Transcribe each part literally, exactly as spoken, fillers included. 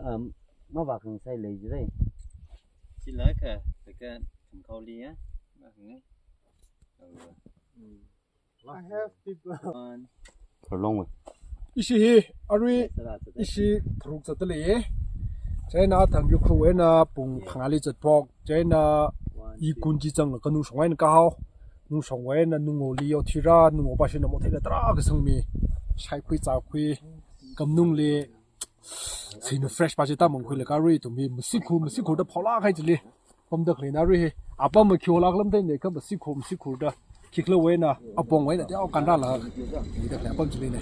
Um, mavākhangsai lei jire. Chila kha, kha, khamkhaoli ya. Mavākhang. I have people. One. For a long way. Ishi hi, arui, ishi tharuk zatda lei. Chieina thang Ukhrul eina pung phangāli zatphok. Chieina i kun chi zanglaga nungshong eina kahao. Nungshong eina nungoli yaothira, nungopā shina motheila tarākha sangmi. Shaikhui, zākhui, kamnungli. Sina fresh pa chi tamangkhuilaga arui ithum hi masikhur, masikhurda phaolāk kahai chili pamda khaleina arui hi. Apam makhiolāk lamda ne kha masikhur, masikhurda. Khikhala eina, apong eina, teo kanrala. Nida khalei apam chili ne.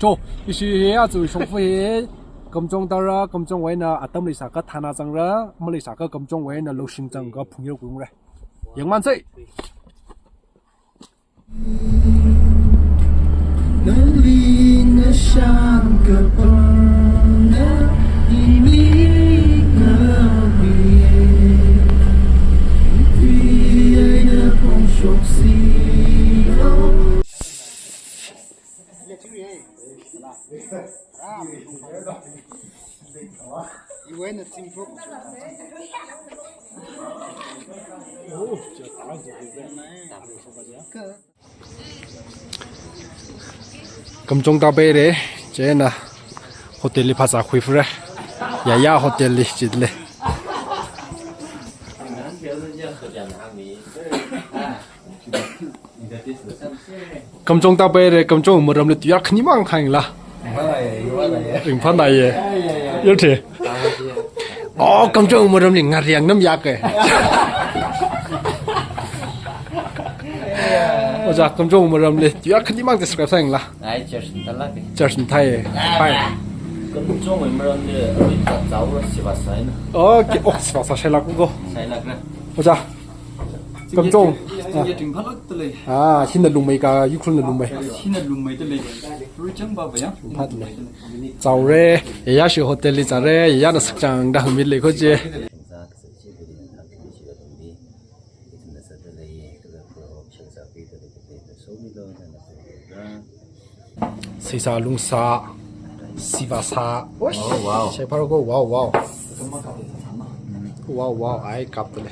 Cho, ishi hi aja shongfa hi. Kamjong tāra, Kamjong eina atam leisākha Thana zangra, maleisākha Kamjong eina Loshin zanglaga Phungyar khuiungra. Yangmansei. Kamjong tāpaire, chieina hotel li phāzā khuifure. Yaya hotel li chili. Kamjong tāpaire, Kamjong maramli tuiyār khanimang khangla. Ringphānāye. Yurthe. Oh, Kamjong maramli ngariang nam yake. Oja, Kamjong maramli tuiyār khanimang describe sāyangla. Ai, church ni tala ke. Church ni thai. Pai. Kamjong maramli, arui ta zaura siva saina. Okay, oh, siva sa shailāk ko. Shailāk ra. Oja. Kamjong. Tingye tingphalak talei. Ah, hina lungmei ka, Ukhrulna lungmei. Hina lungmei talei. Ruichang ba ba ya. Phat le. Zaure, ya shi hotel li zaure, ya na sakchang da hangmi le ko je. Seisā lungsā, siva sā. Oh, wow. Shepar ko, wow, wow. Wow, wow, ai kap tale.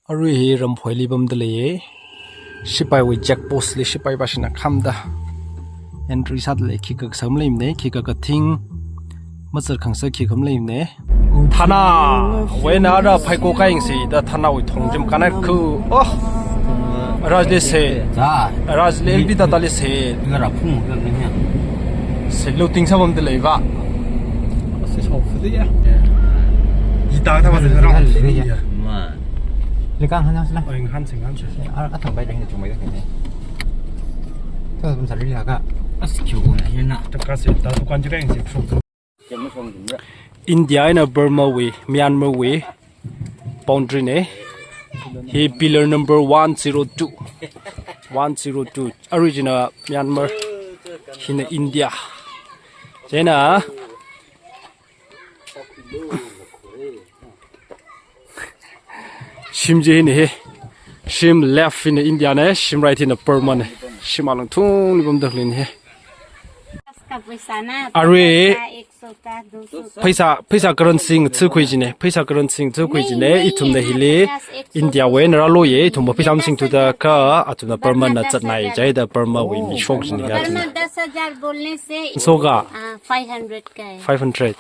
Arui hi Ramphoili pamda leiye. Shipaiwui check post li shipai pāshina khamda. Entry sāda lei, khikha kasā maleimane, khikha kathing. Mazat khangasak khikha maleimane. Thana, wena ara phaiko kaingsi da Thanawui thong jim kanai khu. Oh. Rajli se. Za. Rajli L B da dali se. Ngara phung ka nya. Se lo ting sa bam de lei ba. Se so fu de ya. Ita ta ba de ra. Ma. Likang han sila. Oi, han sing han sing. Ara atang bai ring de chumai de ne. Ta bam sa ri ya ka. As kyu ko na. Ta ka se ta dukan ji kaingsi. India eina Burma wui, Myanmar wui boundary ne. Hi pillar number one zero two. One zero two. Arui china Myanmar. Hina India. Chieina. Shim chi hina hi. Shim left hina India ne, shim right hina Burma ne. Shim along thungli pamda khalei hi. Arui, pheisā, pheisā currency ngathākhui chine, pheisā currency ngathākhui chine, ithumna hili India wui eina rālo ye, ithumva pheisā masingthuda kha, athumna Burma na zatnai, chieina Burma wui mi shok chine ya athumna. दस हज़ार बोलने से, so ka, हाँ, five hundred का है। Five hundred.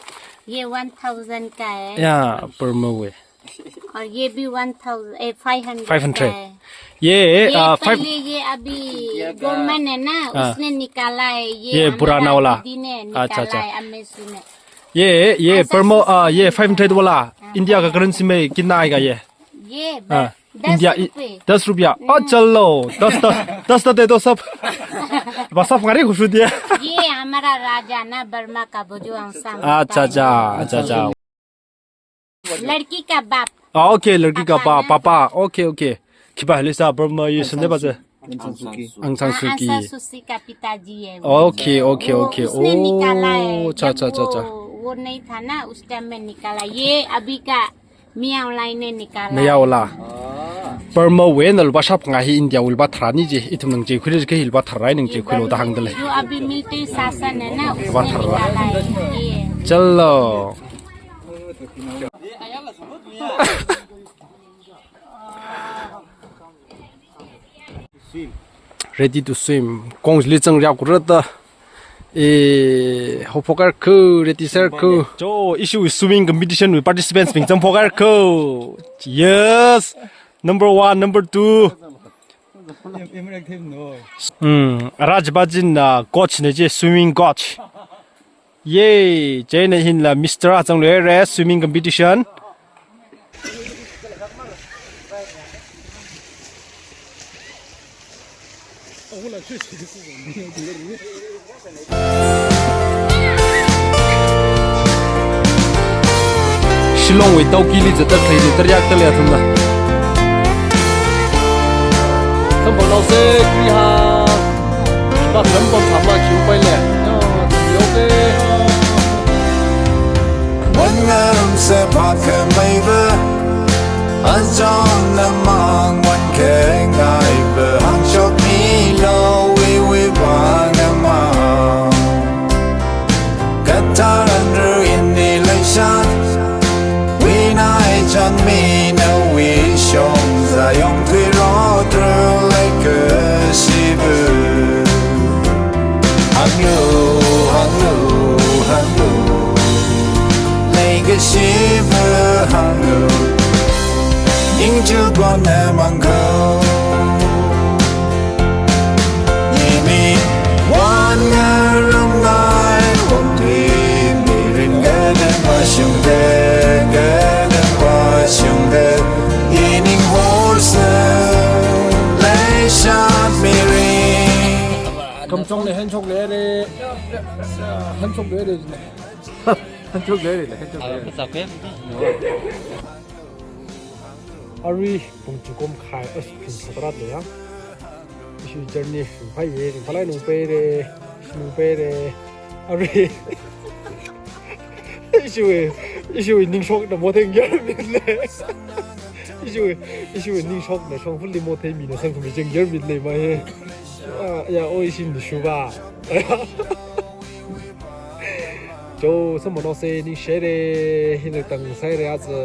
ये one thousand का है। Ya, Burma wui. और ये भी one thousand, ए, five hundred five hundred का है। ये, ये आ, five पहले ये अभी government है ना, हाँ। उसने निकाला है, ये ये पुराना हमारा वाला। दीदी ने अच्छा, निकाला अच्छा। है, अमेसू ने। ये, ये ऐसा प्रमो-, आ, ये five hundred वाला, हाँ, इंडिया का currency में कितना आएगा ये? ये हाँ, दस इंडिया इ-, रुपए। दस रुपया। हम्म। आ, चलो, दस, दस, दस तो दे दो सब। बस सब गाड़ी घुस दिया। ये हमारा राजा ना, बर्मा का भुजंग आंगसान अच्छा, अच्छा, पापा। अच्छा, अच्छा। लड़की का बाप। आ, okay, लड़की का पापा बाप, ना? पापा, okay, okay। Khipā hili sā Burma yi sende ba je? Aung San Suu Kyi। Aung San हाँ, Suu Kyi। आंग सान सूची का पिताजी है वो। Okay, okay, वो okay। उसने निकाला है। ओ, अच्छा, जब अच्छा, अच्छा, वो, अच्छा। वो नहीं था ना, उस टाइम में निकाला। ये अभी का मियाँ ओलाइङ ने निकाला है। मियाँ ओलाइङ। Burmawui eina lupā shāphangā hi Indiawui lupā tharāna ji, ithum ningchāngkhuira jiakha hi lupā tharā, ningchāngkhuilu da hāngdalei. जो अभी मिट्टी शासन है ना, उसने निकाला है। ये। चलो। Ready to swim. Kongli zangriya kura da. Eh, haophok haira kho, ready sāhaira kho. Jo, ishi swimming competition wui participants bing zangphok haira kho. Yes. Number one, number two. Hmm, ara chipā china coach na ji, swimming coach. Yay, chieina hila Mister A zangluihaira swimming competition. Shillongwui Taukili zatda khalei chi tariak tale athumna. Samphangnaosa, kri ha. Ba khalam pam tham ma khiu pai le. Yo, okay. Wan ngarumsa phatkhameiva, azon namang wan khangai va, hāngshokmilu iwui vang amang. Katharan ru ini leishat, wui eina chānmina wui shong zayong thui rot ru leikashiva. Hānglu, hānglu, hānglu, leikashiva hānglu. Ningchukon amang kho. Ini wan ngarumngai, wamtui mirin gadang vāshungda, gadang vāshungda, ining horsa, leishat mirin. Kamchong le hanchok le re, hanchok le re. Hanchok le re, hanchok le re. Arui pung chikum khai, as pung satarat le ya. Ishi journey ringphāya, ringphālai nungpeira, nungpeira. Arui. Ishiwui, ishiwui ningshokna mothei ngyarmit le. Ishiwui, ishiwui ningshokna shongfali mothei mina sangkhami ching ngyarmit le ma he. Ah, ya, oi ishi nishuva. Jo, samphangnaosa, ningshihaira, hina tang sāhaira aja.